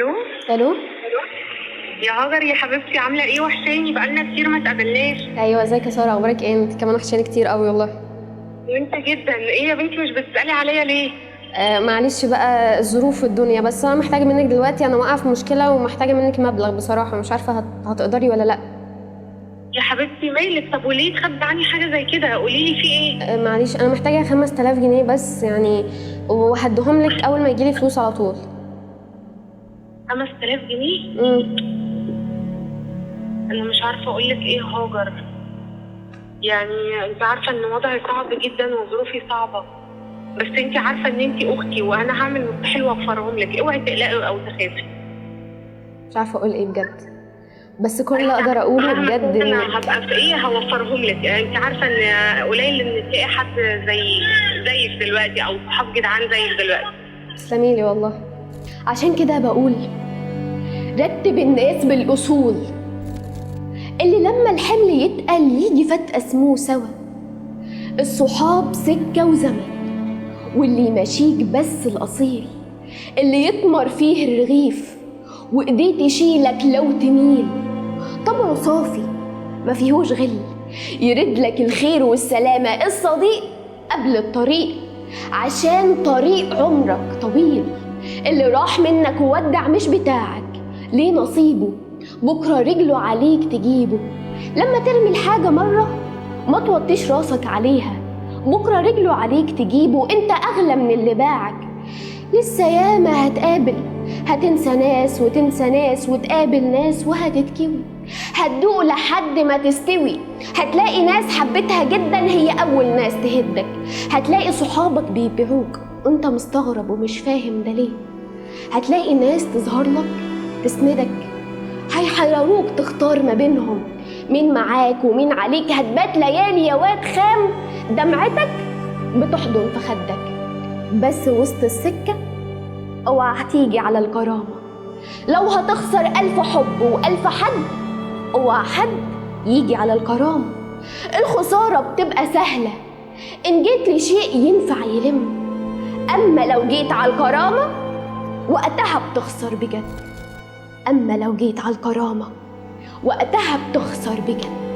الو. الو. يا هاجر يا حبيبتي، عامله ايه؟ وحشاني، بقالنا كتير ما اتقابلناش. ايوه، ازيك يا ساره؟ اخبارك ايه؟ انت كمان وحشاني كتير قوي والله. وانت جدا. ايه يا بنتي، مش بتسالي عليا ليه؟ معلش بقى، الظروف والدنيا، بس انا محتاجه منك دلوقتي. انا واقعه في مشكلة ومحتاجة منك مبلغ بصراحه، مش عارفه هتقدري ولا لا. يا حبيبتي مالك؟ طب وليه تخبي عني حاجة زي كده؟ قولي لي في ايه. معلش، انا محتاجه 5000 جنيه بس يعني، وهديهم لك اول ما يجيلي فلوس على طول. 5000 جنيه؟ انا مش عارفه اقول لك ايه يا هاجر، يعني انت عارفه ان وضعي صعب جدا وظروفي صعبه، بس انت عارفه ان انت اختي وانا هعمل مستحيل واوفرهم لك، اوعي تقلقي او تخافي. مش عارفه اقول ايه بجد، بس كل اللي اقدر اقوله مهما بجد كنت ان انا هبقى في ايه هوفرهم لك، يعني انت عارفه ان قليل ان تلاقي حد زي زيك دلوقتي او صحاب جدعان زيك دلوقتي. تسلمي لي والله. عشان كده بقول رتب الناس بالاصول، اللي لما الحمل يتقل يجي فتقة اسمه سوا. الصحاب سكة وزمن، واللي يمشيك بس الأصيل، اللي يطمر فيه الرغيف وإيديه تشيلك لو تميل. طبعه صافي ما فيهوش غل، يرد لك الخير والسلامة. الصديق قبل الطريق، عشان طريق عمرك طويل. اللي راح منك وودع مش بتاعك، ليه نصيبه بكرة رجله عليك تجيبه. لما ترمي الحاجة مرة ما توطيش راسك عليها، بكرة رجله عليك تجيبه. انت أغلى من اللي باعك. لسه ياما هتقابل، هتنسى ناس وتنسى ناس وتقابل ناس وهتتكوي، هتدوق لحد ما تستوي. هتلاقي ناس حبتها جدا هي أول ناس تهدك، هتلاقي صحابك بيبيعوك وانت مستغرب ومش فاهم ده ليه. هتلاقي ناس تظهر لك تسندك، هيحيروك تختار ما بينهم مين معاك ومين عليك. هتبات ليالي يا واد خام دمعتك بتحضن في خدك، بس وسط السكة اوعى هتيجي على الكرامة. لو هتخسر 1000 حب و1000 حد، اوعى حد يجي على الكرامة. الخسارة بتبقى سهلة إن جيت لشيء ينفع يلم، أما لو جيت على الكرامة وقتها بتخسر بجد. أما لو جيت على الكرامة وقتها بتخسر بجد.